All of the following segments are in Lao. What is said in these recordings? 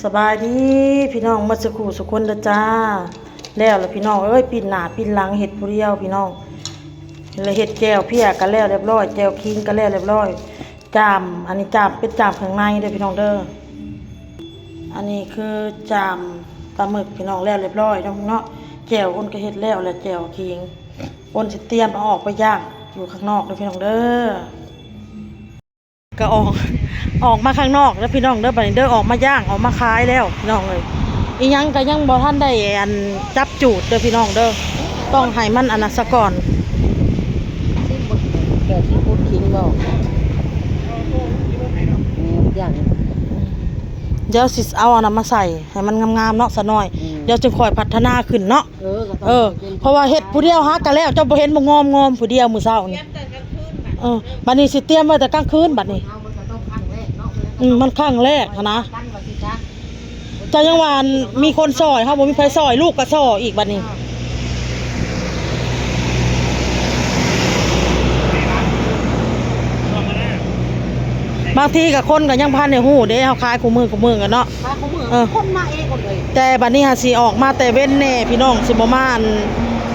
ສະບາຍດີພີ່ນ້ອງໝົດສູ່ຄູ່ສູ່ຄົນເດີຈ້າ. ແລ້ວລະພີ່ນ້ອງເອີຍ ປິ່ນໜ້າປິ່ນຫຼັງເຮັດຜູ້ດຽວພີ່ນ້ອງ. ແລ້ວເຮັດແຈ່ວເພຍກໍແລ້ວລຽບຮ້ອຍ ແຈ່ວຂີງກໍແລ້ວລຽບຮ້ອຍ. ຈ້າມ ອັນນີ້ຈ້າມ ເປັນຈ້າມເຄື່ອງໃນເດີພີ່ນ້ອງເດີ. ອັນນີ້ຄືຈ້າມປາໝຶກພີ່ນ້ອງ ແລ້ວລຽບຮ້ອຍເນາະ. ແຈ່ວອຸ່ນກໍເຮັດແລ້ວ ແລະແຈ່ວຂີງ ອຸ່ນຊິຕຽມເອົາອອກໄປຍ່າງຢູ່ຂ້າງນອກເດີພີ່ນ້ອງເດີ. ກໍອອກ ອອກມາຂ້າງນອກເດີພີ່ນ້ອງເດີ ບັດນີ້ເດີ ອອກມາຍ່າງ ອອກມາຂາຍແລ້ວພີ່ນ້ອງເອີຍ. ອີ່ຫຍັງກໍຍັງບໍ່ທັນໄດ້ອັນຈັບຈູດເດີພີ່ນ້ອງເດີ ຕ້ອງໃຫ້ມັນອັນນັ້ນສະກ່ອນ. ຊິບໍ່ ແບບຊິປຸດຂີງບໍ່? ອືມ ຢ່າງ ດຽວຊິເອົາອັນນັ້ນມາໃສ່ໃຫ້ມັນງາມໆເນາະ ສາວນ້ອຍ. ອືມ ດຽວຈຶ່ງຄ່ອຍພັດທະນາຂຶ້ນເນາະ. ເອີ ກໍຕ້ອງ ເອີ ເປັນ ເພາະວ່າເຮັດຜູ້ດຽວຫາກໍແລ້ວ ເຈົ້າບໍ່ເຫັນບໍ່ງອມໆ ຜູ້ດຽວມື້ເຊົ້ານີ້. ເອີ ບັດນີ້ຊິຕຽມໄວ້ແຕ່ກາງຄືນບັດນີ້. ເຮົາມັນກໍຕ້ອງຄັ້ງແລກເນາະ. ອືມ ມັນຄັ້ງແລກຫັ້ນນະ. ເຈົ້າຍັງວ່າມີຄົນຊ່ອຍ ເຮົາບໍ່ມີໃຜຊ່ອຍ ລູກກໍສໍ້ອີກບັດນີ້. ບາງທີກໍຄົນກໍຍັງບໍ່ທັນໄດ້ຮູ້ເດ້ ເຮົາຂາຍຄູ່ມື້ຄູ່ມື້ກັນເນາະ. ມາຂອງເມືອງ ເອີ ຄົນມາເອງໝົດເລີຍ. ແຕ່ບັດນີ້ຫາຊິອອກມາແຕ່ເວັນແດ່ພີ່ນ້ອງ ຊິບໍ່ມາອັນ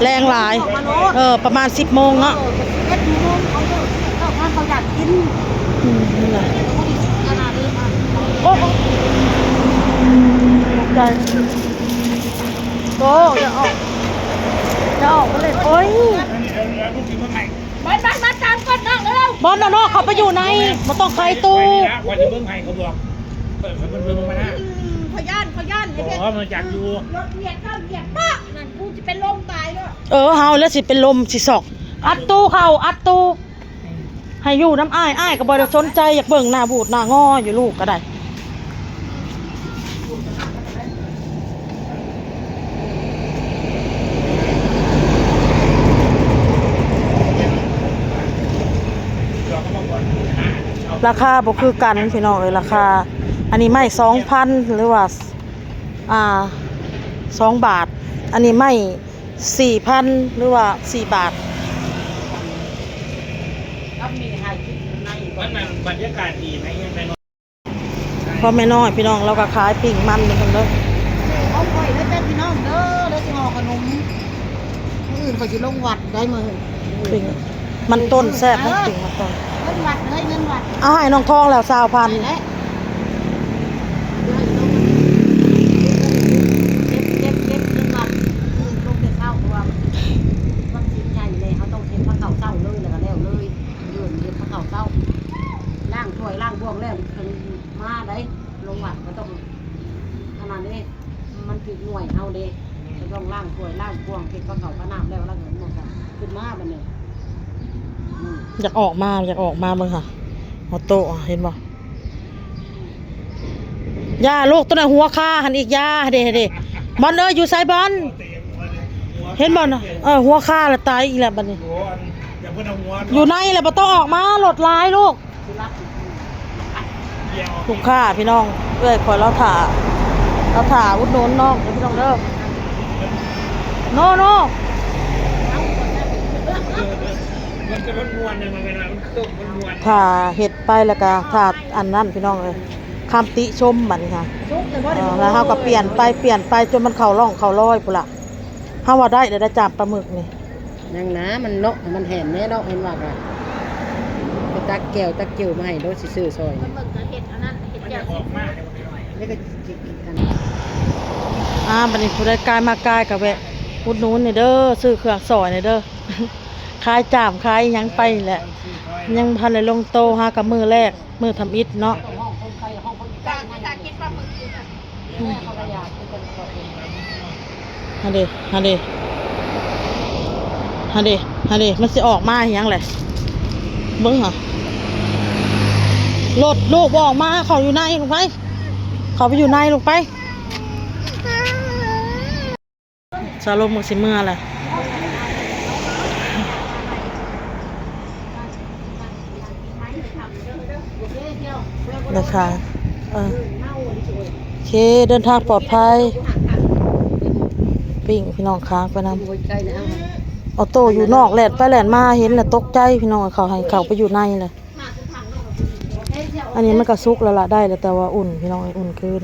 ແລງຫຼາຍ. ອອກມາໂລດ ເອີ ປະມານສິບໂມງເນາະ. ເອີ ເອັດໂມງເຂົາເລີກ ເຈົ້າທ່ານເຂົາຢາກກິນ. ອືມ ນັ້ນແຫຼະ. ໂອ້ ໂອ້ ຕົກໃຈ. ໂອ້ ຢ່າອອກ ຢ່າອອກມາເຫຼັ້ນ. ໂອ້ຍ ມາ ມາ ມາຕາມກ່ອນນ້ອງເອີຍ. ບໍ່ ນ້ອງໆ ເຂົ້າໄປຢູ່ໃນ ບໍ່ຕ້ອງໄຂຕູ້. ຂ້ອຍຊິເບິ່ງໃຫ້ ເຂົາບອກ ເອີ ເຂົາເບິ່ງມານະ. ອືມ ຂ້ອຍຢ້ານ ຂ້ອຍຢ້ານ. ບໍ່ ມັນຢາກຢູ່. ລົດຫວຽດ ລົດຫວຽດປະ ນັ້ນ ກູຊິເປັນລົມຕາຍເລີຍ. ເອີ ເຮົາແລ້ວຊິເປັນລົມ ຊິຊອກ. ອັດຕູ້ເຂົ້າ ອັດຕູ້ ໃຫ້ຢູ່ນຳອ້າຍ ອ້າຍກໍບໍ່ໄດ້ສົນໃຈ ຢາກເບິ່ງໜ້າບູດໜ້າງໍຢູ່ ລູກກໍໄດ້. ລາຄາບໍ່ຄືກັນພີ່ນ້ອງເອີຍ ລາຄາ. ອັນນີ້ໄມ້ສອງພັນ ຫຼືວ່າ ອ່າ ສອງບາດ. ອັນນີ້ໄມ້ສີ່ພັນ ຫຼືວ່າສີ່ບາດ. ມັນ ມັນບັນຍາກາດດີໄໝ? ພໍ່ແມ່ນ້ອຍພີ່ນ້ອງ ລາວກໍຂາຍປີ້ງມັນເດີເພິ່ນເດີ. ຂອງຂ້ອຍເດີຈ້າພີ່ນ້ອງເດີ ເດີຊິຫໍ່ຂະໜົມ. ມື້ອື່ນຂ້ອຍຊິລົງວັດໄດ໋ມື້. ປີ້ງມັນຕົ້ນແຊບເນາະ ເອີ ປີ້ງມັນຕົ້ນ. ເງິນວັດເອີຍ ເງິນວັດ. ເອົາໃຫ້ນ້ອງທອງແລ້ວຊາວພັນ. ໃຫ້ແຫຼະ ເກັບ ເກັບ ເກັບເງິນວັດ. ມື້ອື່ນລົງແຕ່ເຊົ້າ ເພາະວ່າວັນສິນໃຫຍ່ແດ່ ເຮົາຕ້ອງເຮັດພາເຂົ້າເຊົ້າເລີຍ ແລ້ວກໍແລ້ວເລີຍ. ເດີນເຮັດພາເຂົ້າເຊົ້າ ລ້າງຖ້ວຍລ້າງບ່ວງແລ້ວ ມາໄດ໋ ລົງວັດກໍຕ້ອງອັນນັ້ນເດ້ ມັນຖືກໜ່ວຍເຮົາເດ້ ກໍຕ້ອງລ້າງຖ້ວຍລ້າງບ່ວງ ເຮັດພາເຂົ້າພານ້ຳແລ້ວ ແລ້ວກໍມາກັນຂຶ້ນມາບັດນີ້. ອືມ ຢາກອອກມາ ຢາກອອກມາເບິ່ງຫາ ອອໂຕ້ ເຫັນບໍ່? ຢ່າລູກ ຕົວນັ້ນຫົວຄາຫັ້ນອີກ ຢ່າເດ້ ເດ້. ບອນເອີຍ ຢູ່ໃສບອນ? ເຫັນບໍ່ນະ? ເອີ ຫົວຄາລະ ຕາຍອີກແລ້ວບັດນີ້. ໂອ້ ອັນ ຢ່າເພິ່ນເອົາຫົວ ຢູ່ໃນລະ ບໍ່ຕ້ອງອອກມາ ລົດຫຼາຍລູກ. ລູກຄ້າພີ່ນ້ອງ ເອື້ອຍຂ້ອຍລາວຖ້າ ລາວຖ້າອຸດໜູນນ້ອງເດີພີ່ນ້ອງເດີ. ໂນ ໂນ ມັນຈະມ່ວນໆ ມັນເວລາມັນເຄີບມ່ວນໆ ຖ້າເຮັດໄປແລ້ວກໍຖ້າອັນນັ້ນພີ່ນ້ອງເອີຍ ຄຳຕິຊົມບັດນີ້ຫາ. ເອີ ແລ້ວເຮົາກໍປ່ຽນໄປ ປ່ຽນໄປ ຈົນມັນເຂົ້າຮ່ອງເຂົ້າລອຍພຸ້ນລະ. ເຮົາວ່າໄດ້ແລ້ວ ໄດ້ຈາມປາໝຶກນີ້. ຍັງນາ ມັນເນາະ ໃຫ້ມັນແຫ້ງແດ່ເນາະ. ເຫັນວ່າກໍໄປຕັກແກ້ວຕັກເຈີມາໃຫ້ໂລດ ຊິຊື້ຊ່ອຍ. ປາໝຶກກໍເຮັດອັນນັ້ນ ເຮັດແຈ່ວຊີຟູດ. ອ່າ ບັດນີ້ຜູ້ໃດກາຍມາກາຍກໍແວະອຸດໜູນແດ່ເດີ ຊື້ເຄື່ອງຊ່ອຍແດ່ເດີ. ຂາຍຈ້າມຂາຍຫຍັງໄປແຫຼະ ຍັງບໍ່ທັນໄດ້ລົງໂຕ ຫາກັບມື້ແລກ ມື້ທຳອິດເນາະ. ອືມ ຫັ້ນເດ ຫັ້ນເດ ຫັ້ນເດ ຫັ້ນເດ ມັນຊິອອກມາອີຫຍັງແຫຼະ ເບິ່ງຫາ. ລົດລູກບໍ່ອອກມາ ເຂົ້າຢູ່ໃນລູກໄປ ເຂົ້າໄປຢູ່ໃນລູກໄປ. ສາລົມກໍຊິເມືອແຫຼະ ເດີຄ່ະ. ເອີ ໂອເຄ ເດີນທາງປອດໄພ. ປີ້ງພີ່ນ້ອງ ຄ້າງໄປນຳ. ອອໂຕ້ຢູ່ນອກແລ່ນໄປແລ່ນມາ ເຫັນແລ້ວຕົກໃຈພີ່ນ້ອງ ເຂົາໃຫ້ເຂົ້າໄປຢູ່ໃນແຫຼະ. ອັນນີ້ມັນກໍສຸກແລ້ວລະ ໄດ້ແລ້ວ ແຕ່ວ່າອຸ່ນພີ່ນ້ອງ ອຸ່ນຄືນ.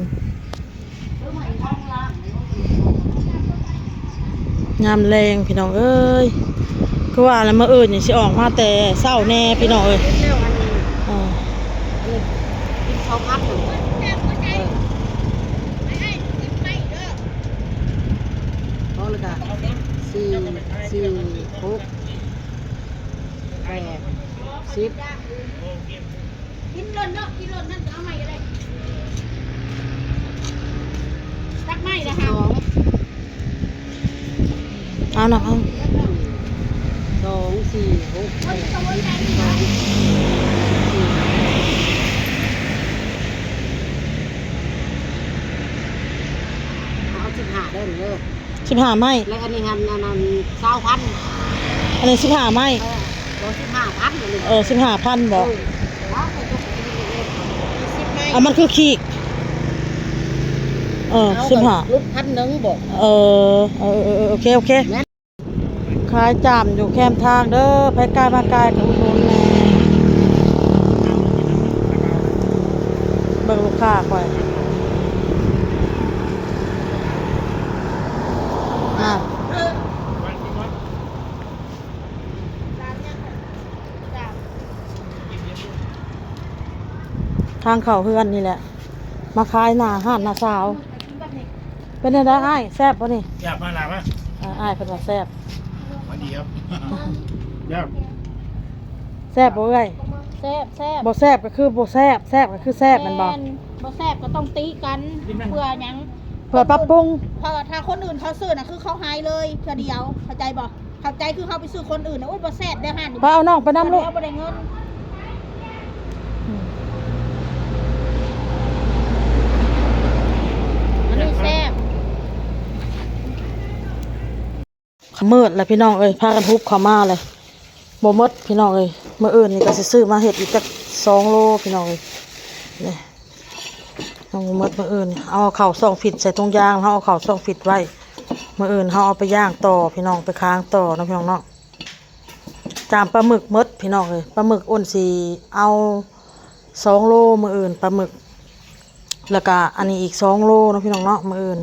ຍາມແລງພີ່ນ້ອງເອີຍ ຄືວ່າແລ້ວ ມື້ອື່ນນີ້ຊິອອກມາແຕ່ເຊົ້າແດ່ພີ່ນ້ອງເອີຍ. ເອີ ກິນເຂົ້າພັດ ເອີ ພໍແລ້ວກະ ສີ່ ສີ່ ຫົກ ແປດ ສິບ ກິນລົດເນາະ ກິນລົດນັ້ນກໍເອົາໃໝ່ກໍໄດ້ ຕັກໃໝ່ລະ ສິບສອງ ຫາ ເອົານະ ເອົາ ສອງ ສີ່ ຫົກ ແປດ ສອງ ສີ່ ເອົາສິບຫ້າເດີ ເດີ ສິບຫ້າໄມ້ ແລ້ວອັນນີ້ຫັ້ນ ອັນນັ້ນ ຊາວພັນ ອັນນີ້ສິບຫ້າໄມ້ ເອີ ບໍ່ ສິບຫ້າພັນ ອັນນີ້ ເອີ ສິບຫ້າພັນບໍ? ເອີ ເອົາມັນຄືຄີກ ເອີ ສິບຫ້າ ຫຼຸດພັນໜຶ່ງບໍ? ເອີ ເອີ ເອີ ເອີ ໂອເຄ ໂອເຄ ແມ່ນ ຂາຍຈ້າມຢູ່ແຄມທາງເດີ ໃຜກາຍມາກາຍກໍອຸດໜູນແດ່ ເບິ່ງລູກຄ້າຂ້ອຍ ອ່າ ທາງເຂົ້າເຮືອນນີ້ແຫຼະ ມາຂາຍໜ້າຮ້ານນ້າສາວ. ເປັນແນວໃດອ້າຍ ແຊບບໍ່ນີ້? ແຊບ ມາລະ ມາ ອ່າ ອ້າຍເພິ່ນວ່າແຊບ ມາດີຄັບ ແຊບ ແຊບບໍ່ເອື້ອຍ? ແຊບ ແຊບ ບໍ່ແຊບກໍຄືບໍ່ແຊບ ແຊບກໍຄືແຊບແມ່ນບໍ່? ແມ່ນ ບໍ່ແຊບກໍຕ້ອງຕິກັນ ເພື່ອຫຍັງ? ເພື່ອປັບປຸງ ເພາະວ່າຖ້າຄົນອື່ນເຂົາຊື້ນະ ຄືເຂົາໃຫ້ເລີຍເທື່ອດຽວ ເຂົ້າໃຈບໍ່? ເຂົ້າໃຈຄືເຮົາໄປຊື້ຄົນອື່ນນະ ໂອ້ຍ ບໍ່ແຊບເດ້ຫັ້ນ ໄປເອົານ້ອງໄປນຳລູກ ບໍ່ໄດ້ເງິນ ອືມ ອັນນີ້ແຊບ ມືດແລ້ວພີ່ນ້ອງເອີຍ ພາກັນຮຸບເຂົ້າມາເລີຍ ບໍ່ໝົດພີ່ນ້ອງເອີຍ ມື້ອື່ນນີ້ກໍຊິຊື້ມາເຮັດອີກຈັກສອງໂລພີ່ນ້ອງເອີຍ ນີ້ ຍັງບໍ່ໝົດ ມື້ອື່ນເອົາເຂົ້າສອງຝິດໃສ່ຖົງຢາງ ເຮົາເອົາເຂົ້າສອງຝິດໄວ້ ມື້ອື່ນເຮົາເອົາໄປຍ່າງຕໍ່ພີ່ນ້ອງ ໄປຄ້າງຕໍ່ເນາະພີ່ນ້ອງເນາະ. ຈາມປາໝຶກໝົດພີ່ນ້ອງເອີຍ ປາໝຶກອ້ນຊິເອົາສອງໂລມື້ອື່ນ ປາໝຶກ ແລ້ວກະອັນນີ້ອີກສອງໂລເນາະພີ່ນ້ອງເນາະ ມື້ອື່ນ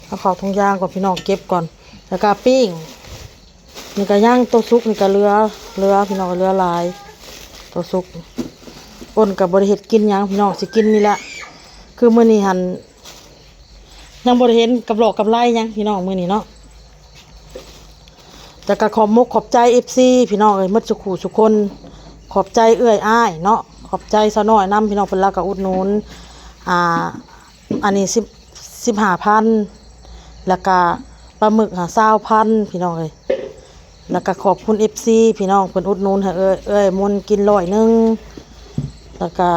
ເອົາເຂົ້າຖົງຢາງກ່ອນພີ່ນ້ອງ ເກັບກ່ອນ ແລ້ວກະປີ້ງ ນີ້ກະຍັງ ໂຕສຸກນີ້ກະເຫຼືອ ເຫຼືອພີ່ນ້ອງ ເຫຼືອຫຼາຍ ໂຕສຸກ ອ້ນກະບໍ່ໄດ້ເຮັດກິນຫຍັງພີ່ນ້ອງ ຊິກິນນີ້ແຫຼະ ຄືມື້ນີ້ຫັ້ນ ຍັງບໍ່ໄດ້ເຫັນກັບຫຼອກກັບໄລຫຍັງພີ່ນ້ອງມື້ນີ້ເນາະ ແຕ່ກໍຂອບມົກຂອບໃຈເອັຟຊີພີ່ນ້ອງເອີຍ ໝົດສູ່ຄູ່ສູ່ຄົນ ຂອບໃຈເອື້ອຍອ້າຍເນາະ ຂອບໃຈສາວນ້ອຍນຳພີ່ນ້ອງ ເພິ່ນລາວກໍອຸດໜູນ ອ່າ ອັນນີ້ສິບ ສິບຫ້າພັນ ແລ້ວກະປາໝຶກຫາຊາວພັນພີ່ນ້ອງເອີຍ ແລ້ວກະຂອບຄຸນເອັຟຊີພີ່ນ້ອງ ເພິ່ນອຸດໜູນໃຫ້ເອື້ອຍ ເອື້ອຍມົນກິນຮ້ອຍໜຶ່ງ ແລ້ວກະ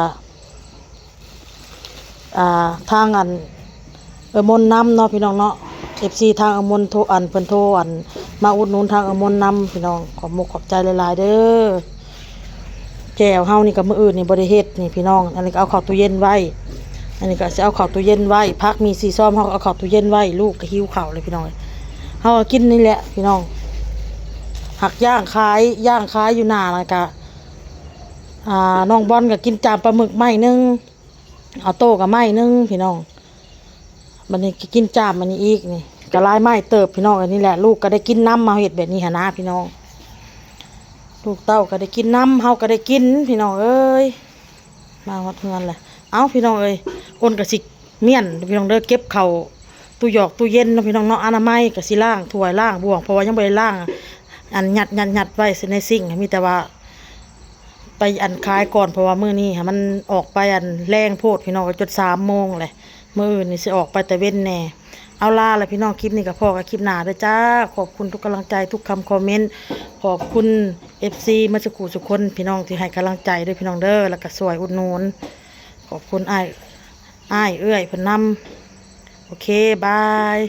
ອ່າ ທາງອັນ ເອື້ອຍມົນນຳເນາະພີ່ນ້ອງເນາະ ເອັຟຊີທາງເອື້ອຍມົນໂທ ອັນ ເພິ່ນໂທ ອັນ ມາອຸດໜູນທາງເອື້ອຍມົນນຳພີ່ນ້ອງ ຂອບມົກຂອບໃຈຫຼາຍໆເດີ. ແຈ່ວເຮົານີ້ກໍມື້ອື່ນນີ້ບໍ່ໄດ້ເຮັດນີ້ພີ່ນ້ອງ ອັນນີ້ກໍເອົາເຂົ້າຕູ້ເຢັນໄວ້ ອັນນີ້ກໍຊິເອົາເຂົ້າຕູ້ເຢັນໄວ້ ຜັກມີສີ່ຊອມເຮົາກໍເອົາເຂົ້າຕູ້ເຢັນໄວ້ ລູກກໍຫິວເຂົ້າເລີຍພີ່ນ້ອງເອີຍ ເຮົາກໍກິນນີ້ແຫຼະພີ່ນ້ອງ ຫາກຍ່າງຂາຍ ຍ່າງຂາຍຢູ່ໜ້ານັ້ນກະ ອ່າ ນ້ອງບອນກໍກິນຈາມປາໝຶກໄມ້ໜຶ່ງ ອາໂຕ້ກໍໄມ້ໜຶ່ງພີ່ນ້ອງ ບັດນີ້ກໍກິນຈາມອັນນີ້ອີກ ນີ້ກໍຫຼາຍໄມ້ເຕີບພີ່ນ້ອງ ອັນນີ້ແຫຼະ ລູກກໍໄດ້ກິນນຳ ເຮົາເຮັດແບບນີ້ຫັ້ນນະພີ່ນ້ອງ ລູກເຕົ້າກໍໄດ້ກິນນຳ ເຮົາກໍໄດ້ກິນພີ່ນ້ອງເອີຍ ມາຮອດເຮືອນແລ້ວ ເອົ້າ ພີ່ນ້ອງເອີຍ ອ້ນກໍຊິມ້ຽນພີ່ນ້ອງເດີ ເກັບເຂົ້າຕູ້ຢອກຕູ້ເຢັນເນາະພີ່ນ້ອງເນາະ ອະນາໄມກໍຊິລ້າງຖ້ວຍລ້າງບ່ວງ ເພາະວ່າຍັງບໍ່ໄດ້ລ້າງ ອັນຍັດໆໆໄວ້ໃນຊິງ ມີແຕ່ວ່າ ໄປອັນຂາຍກ່ອນ ເພາະວ່າມື້ນີ້ຫາມັນອອກໄປອັນແລງໂພດພີ່ນ້ອງ ກໍຈົນສາມໂມງແຫຼະ ມື້ອື່ນນີ້ຊິອອກໄປແຕ່ເວັນແດ່ ເອົາລາລະພີ່ນ້ອງ ຄລິບນີ້ກໍພໍ້ກັນຄລິບໜ້າເດີຈ້າ ຂອບຄຸນທຸກກຳລັງໃຈ ທຸກຄຳຄອມເມັນ ຂອບຄຸນເອັຟຊີໝົດສູ່ຄູ່ສູ່ຄົນພີ່ນ້ອງ ທີ່ໃຫ້ກຳລັງໃຈເດີພີ່ນ້ອງເດີ ແລ້ວກໍຊ່ວຍອຸດໜູນ ຂອບຄຸນອ້າຍ ອ້າຍເອື້ອຍເພິ່ນນຳ ໂອເຄ ບາຍ.